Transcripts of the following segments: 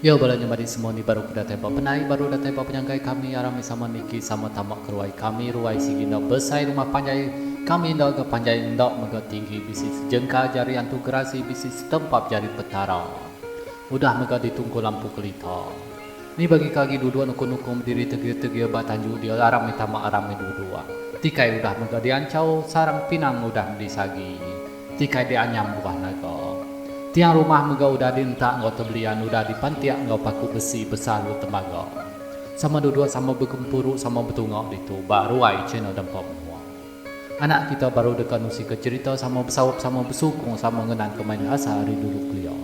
Iya bala nya madi semua ni baru ke datai ba penai baru datai ba penyangkai kami aram meh sama niki sama tama ke ruai kami ruai sigi enda besai rumah panjai kami enda ga panjai enda mega tinggi bisi sejengkal jari antu gerasi bisi setempap jari petara udah mega ditungku lampu kelita ni bagi ke agi duduk nukung nukung bediri tegir tegir ba tanju dia aram meh tama aram meh duduk tikai udah mega dianchau sarang pinang udah disagi. Tikai dianyam buah naga. Tiang rumah mega udah dientak enggau tebelian udah dipantik enggau paku besi besalu tembaga. Sama duduk sama begempuru sama betunga ditu ba ruai channel Dempa Menua. Anak kita baru deka nusika cherita sama besaup sama besukung sama ngenanka main asal ari dulu kelia.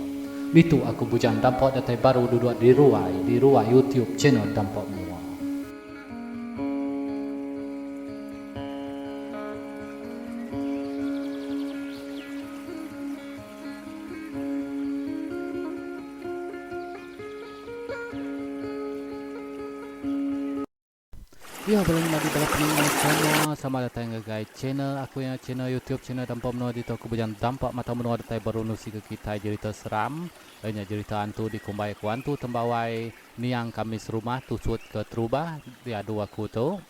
Ditu aku Bujang Dampa datai baru duduk di ruai di ruai YouTube channel Dampa Menua. Ya bala nyadi bala peninga semua sama datai ngagai channel aku ya channel YouTube channel Dampa Menua ditu aku bejang dampa mata menua datai baru nusi ke kitai jerita seram iya nya jerita antu dikumbai aku antu tembawai Niang kami serumah tusut ke terubah diadu aku tu.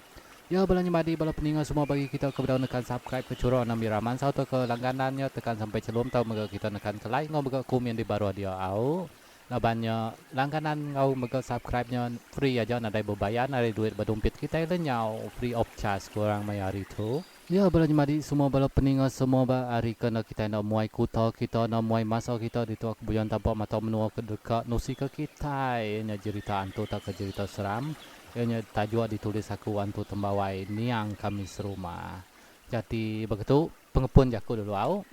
Ya bala nyemadi bala peninga semua bagi kita ke bedau nekan subscribe ke chura enam ira mansau tauka langganan nya tekan sampai chelum tau mega kita nekan ke like enggau mega komen di baruh dia au. Laban nya langganan enggau mega subscribe nya free aja nadai bebayar nadai duit ba dumpit kitai lenyau free of charge ku orang maya hari tu. Ya bala nyemadi semua bala peninga semua ba ari ke enda kitai enda muai kuta kita enda muai masa kita ditu aku bujan taba mata menua ke deka nusi ke kitai nya jerita antu tauka jerita seram iya nya tajuk ditulis aku antu tembawai niang kami serumah. Jadi baka tu pengepun jaku dulu au.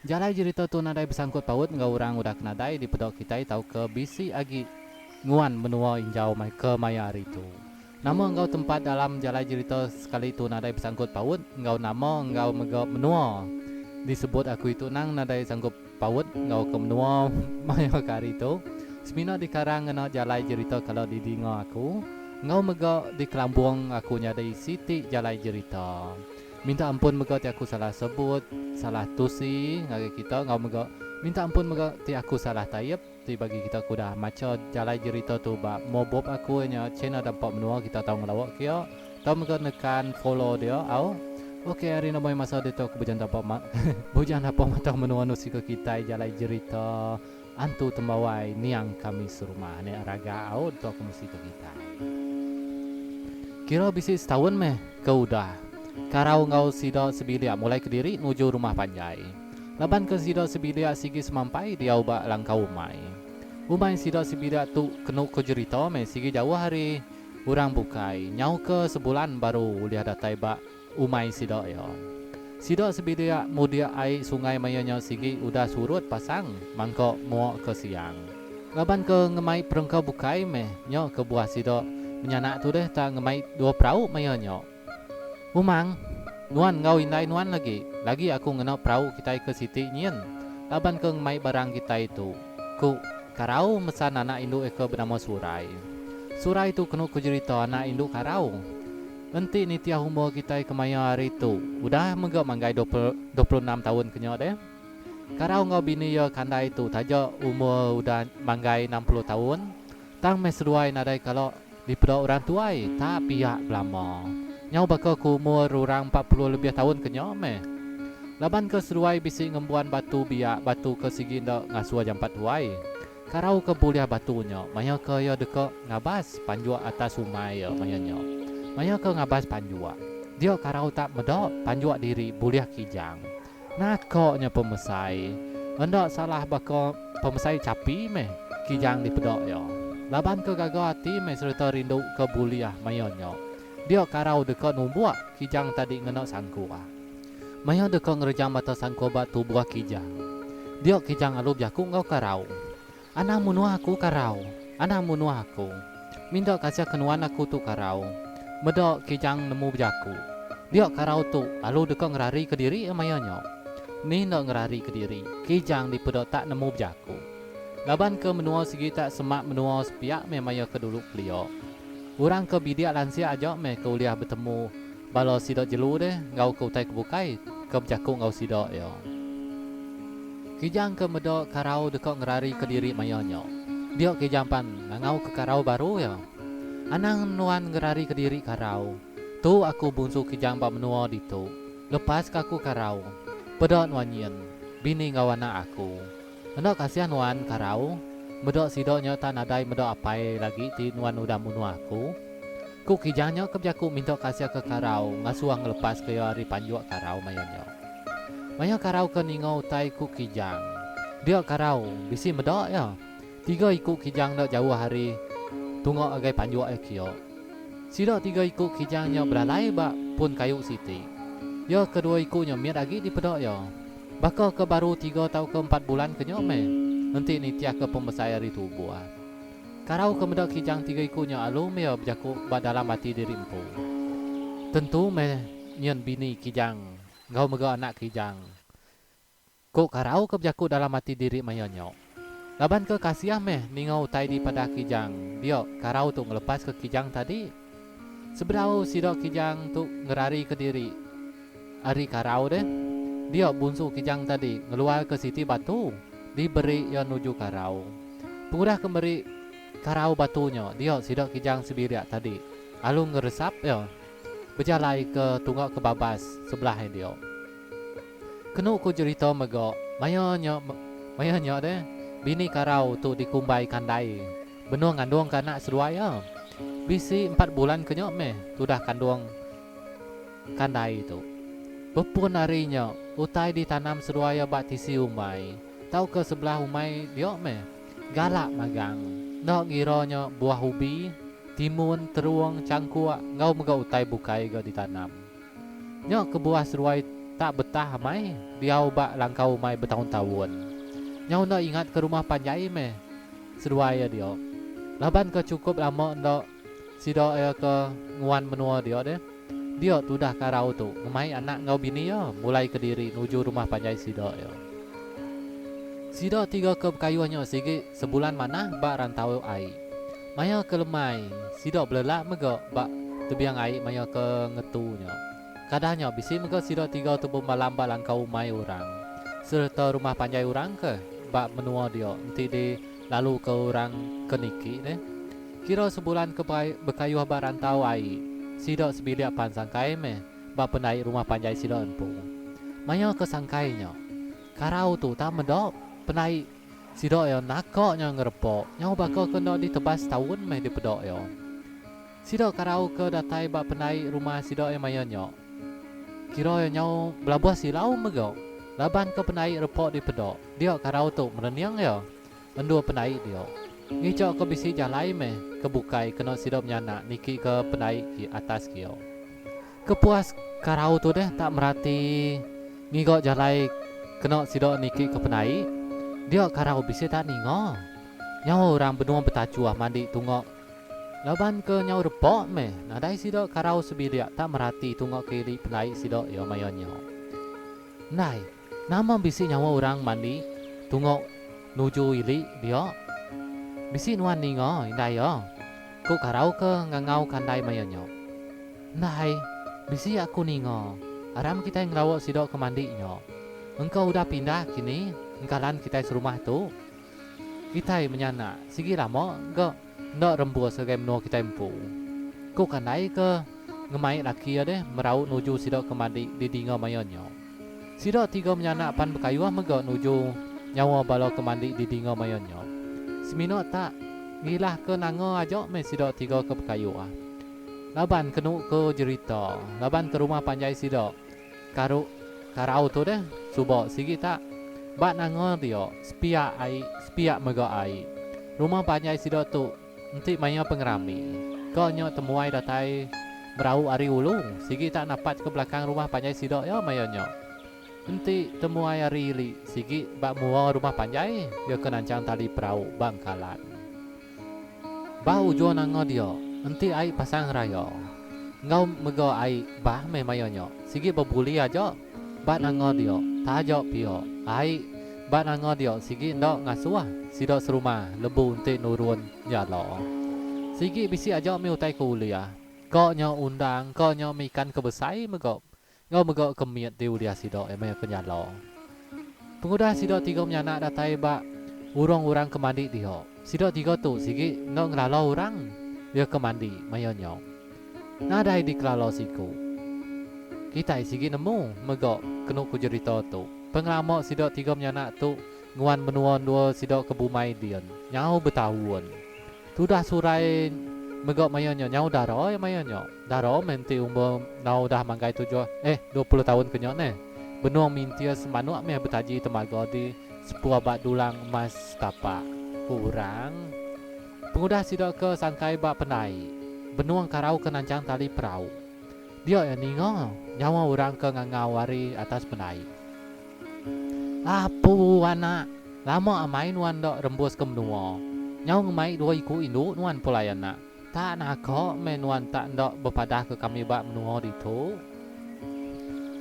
Jalai jerita tu nadai besangkut paut enggau orang udah ke nadai dipeda kitai tauka bisi agi nguan menua injau ke maya hari tu. Nama enggau tempat dalam jalai jerita sekali tu nadai besangkut paut enggau nama enggau mega menua disebut aku itu nang nadai sangkup paut enggau ke menua maya ke hari tu semina dikarang ngena jalai jerita kala didinga aku enggau mega dikelambung aku nyadi siti jalai jerita. Minta ampun mega ti aku salah sebut salah tusi ngagai kita enggau mega minta ampun mega ti aku salah taip. Ti bagi kita ke udah macha jalai jerita tu ba mobup aku nya channel Dampa Menua kita tau ngelawa kia tau mega nekan follow dia au. Ok ari nama masa ditu aku bujang dampa ma bujang dampa mata menua nusi ke kitai jalai jerita antu tembawai niang kami serumah nya raga au ditu aku nusi ke kitai. Kira bisi setaun meh ke udah Karau enggau sida sebilik mulai kediri nuju rumah panjai. Laban ke sida sebilik sigi semampai diau ba langkau umai. Umai sida sebilik tu kenu ko jerita meh sigi jauh ari orang bukai nyau ke sebulan baru ulih datai ba umai sida iya. Sida sebilik mudik ai sungai maya nya sigi udah surut pasang mangka mua ke siang. Laban ke ngemai perengka bukai meh nya kebuah sida menyanak tu deh tak ngemai dua perau maya nya. Umang, nuan enggau indai nuan lagi, lagi aku ngena perau kitai ke siti nyin laban ke ngemai barang kitai tu, ku Karau mesan anak indu eka benama Surai. Surai tu kenu ku jerita anak indu Karau. Enti nitih umur kitai kemaya hari tu, udah mega manggai 26 taun ke nya deh. Karau enggau bini iya Kandai tu taja umur udah manggai 60 taun, Tang meh seduai nadai kala dipeda orang tuai tak piak belama. Nyau baka ke umur orang 40 lebih taun ke nya meh. Laban ke seduai bisi ngembuan batu biak batu ke sigi enda ngasuh jampat tuai. Karau ke bulih batu nya maya ke iya deka ngabas panjuk atas umai iya maya nya. Maya ke ngabas panjuk, dia karau tak meda panjuk diri bulih kijang. Naka nya pemesai. Enda salah baka pemesai chapi meh kijang dipeda iya. Laban ke gaga ati meh sereta rindu ke bulih maya nya. Dia karau deka numbuk kijang tadi ngena sangkuh. Maya deka ngerejang mata sangkuh ba tubuh kijang. Dia kijang alu bejaku enggau karau. Anang munuh aku karau. Anang munuh aku. Minta kasih ke nuan aku tu karau. Meda kijang nemu bejaku. Dia karau tu lalu deka ngerari ke diri maya nya. Ni enda ngerari ke diri, kijang dipeda tak nemu bejaku. Laban ke menua sigi tak semak menua sepiak meh maya ke dulu kelia. Orang ke bidik lansik aja meh ke ulih betemu bala sida jelu deh enggau ke utai ke bukai ke bejaku enggau sida iya. Kijang ke meda Karau deka ngerarika diri maya nya. Dia Kijang pan ngangau ke Karau baru iya. Anang nuan ngerari kediri Karau. Tu aku Bunsu Kijang ba menua ditu. Lepas ke aku Karau. Peda nuan nyin, bini enggau anak aku. Enda kasih nuan Karau, meda sida nya tak nadai meda apai lagi ti nuan udah munuh aku. Ku Kijang nya ke bejaku minta kasih ke Karau ngasuh ngelepas ke iya ari panjuk Karau maya nya. Maya Karau ke ninga utai ku Kijang, dia Karau bisi meda iya. Tiga iku Kijang enda jauh ari tunga agai panjuk iya kiok. Sida tiga iku Kijang nya belalai ba pun kayu siti. Iya ke dua iku nya mit agi dipeda iya. Baka ke baru tiga tauka empat bulan ke nya meh enti nitihka pemesai ari tubuh. Karau ke meda Kijang tiga iku nya alu meh iya bejaku ba dalam ati diri empu. Tentu meh nyen bini Kijang enggau mega anak Kijang. Ku Karau ke bejaku dalam ati diri maya nya. Laban ke kasih meh ninga utai dipadah Kijang dia Karau tu ngelepaska Kijang tadi. Sebedau sida Kijang tu ngerarika diri ari Karau deh, dia Bunsu Kijang tadi ngeluarka siti batu diberi iya nuju Karau. Pengudah ke meri Karau batu nya dia sida Kijang sebilik tadi alu ngeresap iya. Bejalai ke tunga ke babas sebelah ai dia. Kenu ku jerita mega, maya nya maya nya deh, bini Karau tu dikumbai Kandai benung ngandung ke anak seduai iya. Bisi empat bulan ke nya meh tudah kandung Kandai tu. Bepun ari nya, utai ditanam seduai iya ba tisi umai tauka sebelah umai dia meh. Galak magang. Enda ngira nya buah ubi, timun, terung, changkuk enggau mega utai bukai ga ditanam. Nya kebuah seduai tak betah amai diau ba langkau umai betaun-taun. Nyau enda ingat ke rumah panjai meh seduai iya dia. Laban ke chukup lama enda sida iya ke nguan menua dia deh. Dia tudah Karau tu ngemai anak enggau bini iya mulai kediri nuju rumah panjai sida iya. Sida tiga ke bekayuh nya sigi sebulan manah ba rantau ai. Maya ke lemai, sida belelak mega ba tebing ai maya ke ngetu nya. Kadah nya bisi mega sida tiga tu bemalam ba langkau umai orang sereta rumah panjai orang ke ba menua dia enti di lalu ke orang ke niki deh. Kira sebulan ke bekayuh ba rantau ai, sida sebilik pan sangkai meh ba pendai rumah panjai sida empu. Maya ke sangkai nya, Karau tu tang meda pendai sida iya naka nya ngerepa nyau baka ke enda ditebas taun meh dipeda iya. Sida karau ke datai ba pendai rumah sida iya maya nya. Kira iya nyau belabuh silau mega laban ke pendai repa dipeda dia karau tu merening iya endur pendai dia. Ngicha ke bisi jalai meh ke bukai kena sida menyanak niki ke pendai atas kia. Kepuas karau tu deh tak merati ngiga jalai kena sida niki ke penai, dia karau bisi tak ninga. Nyawa orang benung betachuh mandi tunga laban ke nyau repa meh nadai sida karau sebilik tak merati tunga ke ili penai sida iya maya nya. Ndai, nama bisi nyawa orang mandi tunga nuju ili dia? Bisi nuan ninga indai iya? Ku karau ke ngangau kandai maya nya. Ndai, bisi aku ninga. Aram kitai ngelawa sida ke mandi nya. Engka udah pindah kini engkalan kitai serumah tu. Kitai menyanak sigi lama ga enda rembus ngagai menua kitai empu. Ku kandai ke ngemai laki iya deh merau nuju sida ke mandi didinga maya nya. Sida tiga menyanak pan bekayuh mega nuju nyawa bala ke mandi didinga maya nya. Semina tak ngilah ke nanga aja meh sida tiga ke bekayuh. Laban kenu ko jerita, laban ke rumah panjai sida karu karau tu deh suba sigi tak ba nanga dia sepiak ai sepiak mega ai. Rumah panjai sida tu enti maya pengerami ka nya temuai datai merau ari ulu sigi tak napat ke belakang rumah panjai sida iya maya nya. Enti temuai ari ili sigi ba mua rumah panjai iya ke nanchang tali perau ba engkalan. Ba ujung nanga dia, enti ai pasang raya enggau mega ai bah meh maya nya sigi bebuli aja ba nanga dia taja pia ai ba nanga dia sigi enda ngasuh sida serumah lebu enti nurun nyala. Sigi bisi aja meh utai ke ulih ka nya undang ka nya meh ikan ke besai mega enggau mega ke mit ti ulih sida maya ke nyala. Pengudah sida tiga menyanak datai ba urung orang ke mandi dia. Sida tiga tu sigi enda ngelala orang iya ke mandi maya nya. Nadai dikelala siku. Kitai sigi nemu mega kenu ku jerita tu. Pengelama sida tiga menyanak tu nguan menua endur sida ke bumai din nyau betaun. Tudah surai mega maya nya nyau dara iya maya nya. Dara meh enti umur enggau udah manggai tujuh eh 20 taun ke nya neh. Benung mintir semanuk meh betaji temaga di sepua ba dulang emas setapak, ku orang. Pengudah sida ke sangkai ba pendai, benung karau ke nanchang tali perau. Dia iya ninga nyawa orang ke ngangau ari atas pendai. Apu anak, lama amai nuan enda rembus ke menua. Nyau ngemai dua iku indu nuan pulai anak. Tak naka meh nuan tak enda bepadah ke kami ba menua ditu.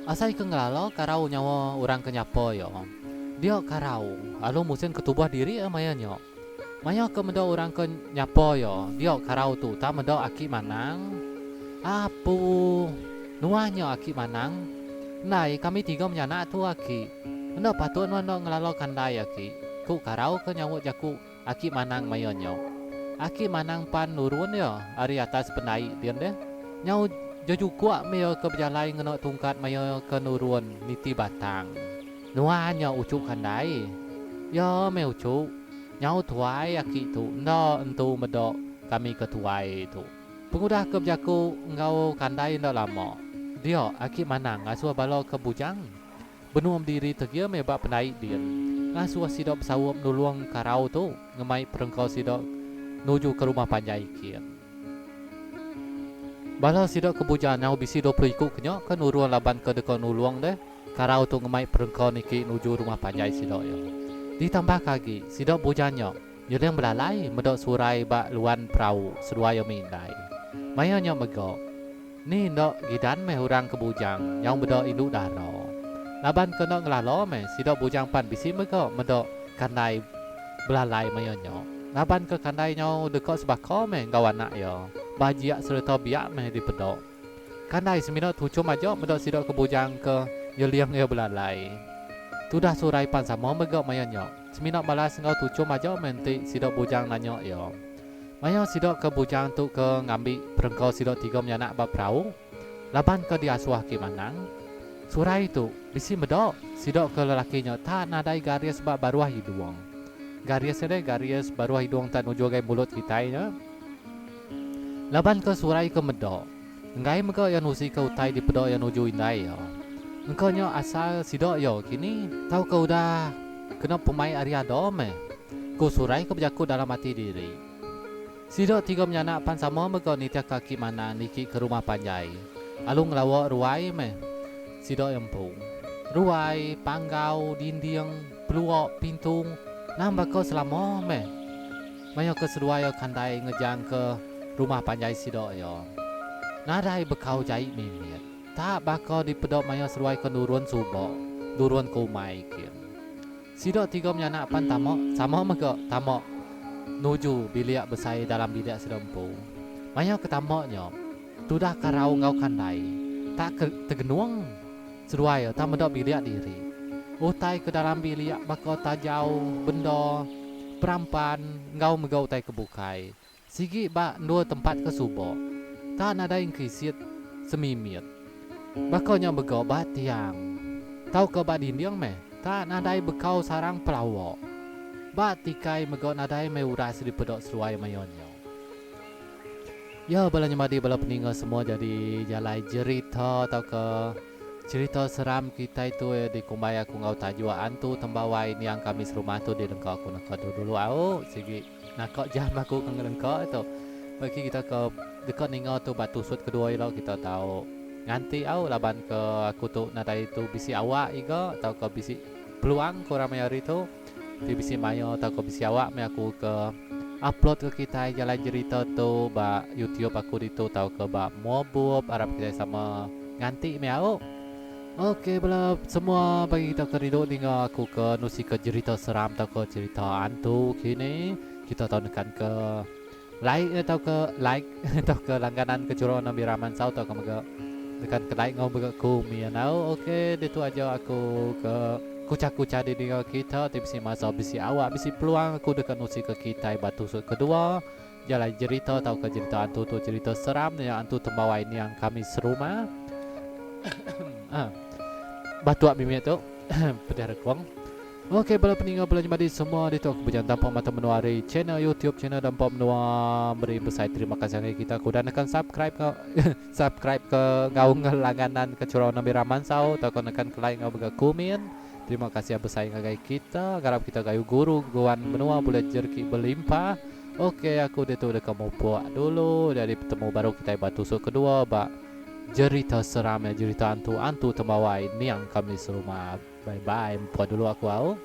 Asai ke ngelala karau nyawa orang ke nyapa iya. Dia karau alu musin ke tubuh diri iya maya nya. Maya ke meda orang ke nyapa iya dia karau tu tak meda aki manang. Apu. Nuah nya aki manang. Endai kami tiga menyanak tu aki. Enda patut nuan enda ngelala kandai aki, ku karau ke nyaut jaku Aki Manang maya nya. Aki Manang pan nurun iya ari atas pendai din deh. Nyau jejukuk meh iya ke bejalai ngena tungkat maya ke nurun niti batang. Nuan nya uchu kandai. Iya meh uchu. Nyau tuai aki tu enda entu meda kami ke tuai tu. Pengudah ke bejaku enggau kandai enda lama, dia Aki Manang ngasuh bala ke bujang. Benung bediri tegir meh ba pendai din. Ngasuh sida besaup nulung karau tu ngemai perengka sida nuju ke rumah panjai kin. Bala sida ke bujang nyau bisi 20 iku ke nya ke nurun laban ke deka nulung deh karau tu ngemai perengka niki nuju rumah panjai sida iya. Ditambah ke agi sida bujang nya nyeling belalai meda surai ba luan perau seduai iya meh indai. Maya nya mega. Ni enda gidan meh orang ke bujang nyau meda indu dara. Laban ke enda ngelala meh sida bujang pan bisi mega meda kandai belalai maya nya. Laban ke kandai nyau deka sebaka meh enggau anak iya, bajik sereta biak meh dipeda. Kandai semina tuchum aja meda sida ke bujang ke nyeling iya belalai. Tudah surai pan sama mega maya nya, semina balas enggau tuchum aja meh enti sida bujang nanya iya. Maya sida ke bujang tu ke ngambi perengka sida tiga menyanak ba perau, laban ke diasuh agi manang, Surai tu bisi meda sida ke lelaki nya tak nadai garis ba baruh idung. Garis nya deh garis baruh idung tak nuju agai mulut kitai nya. Laban ke Surai ke meda, enggai mega iya nusi ke utai dipeda iya nuju indai iya. Engka nya asal sida iya kini tauka udah kena pemai ari ada meh. Ku Surai ke bejaku dalam ati diri. Sida tiga menyanak pan sama mega nitihka aki Manang niki ke rumah panjai alu ngelawa ruai meh sida iya empu. Ruai, panggau, dinding, pelua, pintu nang baka selama meh maya ke seduai iya kandai ngejang ke rumah panjai sida iya. Nadai bekau jai mimit. Tak baka dipeda maya seduai ke nurun suba, nurun ke umai kin. Sida tiga menyanak pan tama sama mega tama nuju bilik besai dalam bilik sida empu. Maya ke tama nya, tudah Karau enggau Kandai tak ke tegenung seduai iya tang meda bilik diri. Utai ke dalam bilik baka tajau, benda, perampan enggau mega utai ke bukai sigi ba endur tempat ke suba tak nadai engkisit semimit. Baka nya mega ba tiang tauka ba dinding meh tak nadai bekau sarang pelawa. Ba tikai mega nadai meh uras dipeda seduai maya nya. Ya bala nyemadi bala peninga semua jadi jalai jerita tauka cherita seram kitai tu dikumbai aku enggau tajuk Antu Tembawai Niang Kami Serumah tu dilengka aku neka tu dulu au sigi. Naka jam aku ke ngelengka tu. Bagi kita ke deka ninga tu ba tusut kedua ila kita tau nganti au laban ke aku tu nadai tu bisi awak iga tauka bisi peluang ke orang maya hari tu. Ti bisi maya tauka bisi awak meh aku ke upload ke kitai jalai jerita tu ba YouTube aku ditu tauka ba Mobup arap kitai sama nganti meh au. Ok bala semua bagi kita ke rindu ninga aku ke nusi ke jerita seram tauka cerita antu kini kita tau nekan ke like tauka like tauka langganan ke chura warna mirah mansau tauka mega nekan ke like enggau mega komen au ok ditu aja aku ke. Kuchah-kuchah didinga kita ti bisi masa bisi awak bisi peluang aku deka nusi ke kitai ba tusut kedua jalai jerita tauka jerita antu tu jerita seram nya antu tembawai niang kami serumah. Batuk mimit tu pedih rekung. Ok bala peninga bala nyemadi semua ditu aku bejan tampak mata menua ari channel youtube channel dampa menua meri besai terima kasih ngagai kita ke udah nekan subscribe enggau subscribe ke enggau ngelangganan ke chura warna merah mansau tauka nekan ke like enggau mega komen terima kasih besai ngagai kita ngarap kita gayu guru guan menua bulih jereki belimpah ok aku ditu deka mupuk dulu jadi betemu baru kitai ba tusuk kedua ba jerita seram jerita antu antu tembawai niang kami serumah. Bye bye empa dulu aku au.